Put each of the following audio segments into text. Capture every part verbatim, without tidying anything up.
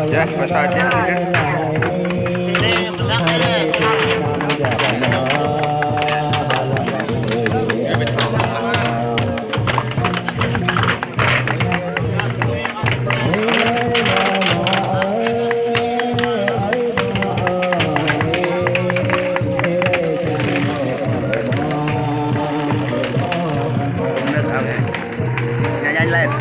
Yah, pas aja. Nyanyi lain.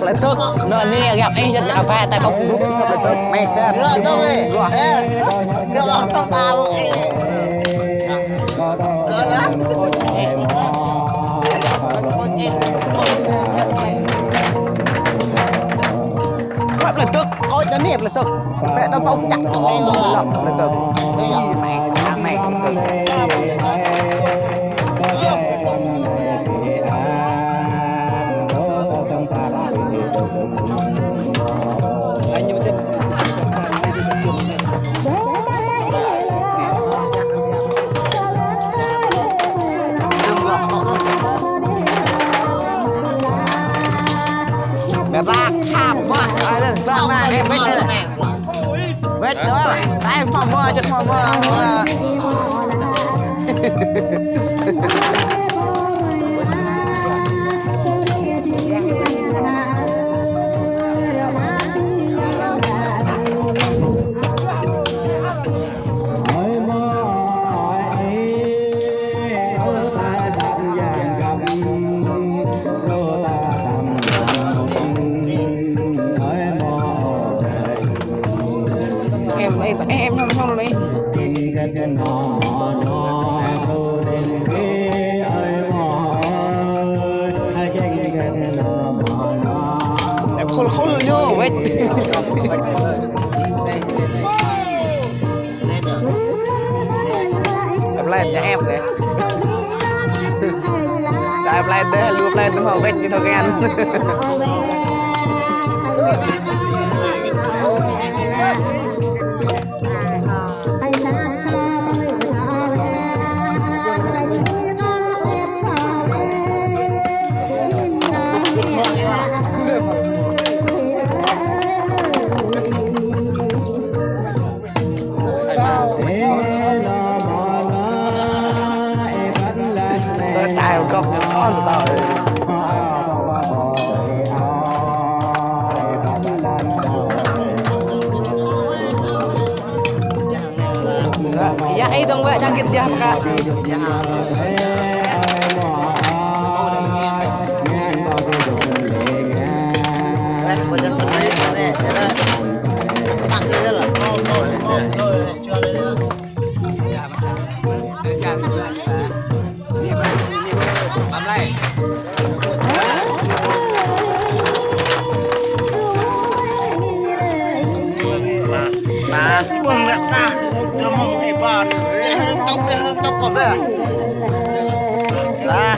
Letuk, nô ni găp ih jăt apa ta kok letuk, mê tơ. Letuk, ôi ta ni letuk. Mẹ tao phong chắc tao phong lắm letuk. Mẹ, mẹ. Bẹt lak khăm mơh, ai lăng lăng nai, ê, bẹt lăng nai. Bẹt lăng, tai mă mơh, čăt mă mơh. Em, em, em, em, em. Em khul khul ñu, wait. Em lên cho em đấy. Em lên đấy, lu lên đúng không? Wait, ñu thôi khen. Yă, ih, dong, wă, jangkit, yă, kă. Nah, buông lẹ ta. Ngomong hebat. Tok, tok, tok, tok, tok. Lah.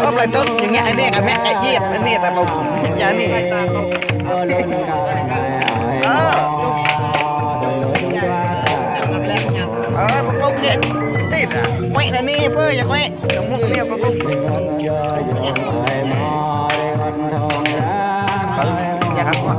Ơ, plei tŭk, ñu ngă anai, kơ mă kơ jiêt, anai ta ƀuh. Ñu anai. Ơ. Ơ, pơpŭk kơ. Tĭt. Kuĕ anai, pơ, ñu kuĕ. Ñu mŭk anai, pơpŭk. Ơ, ñu kăp kuă.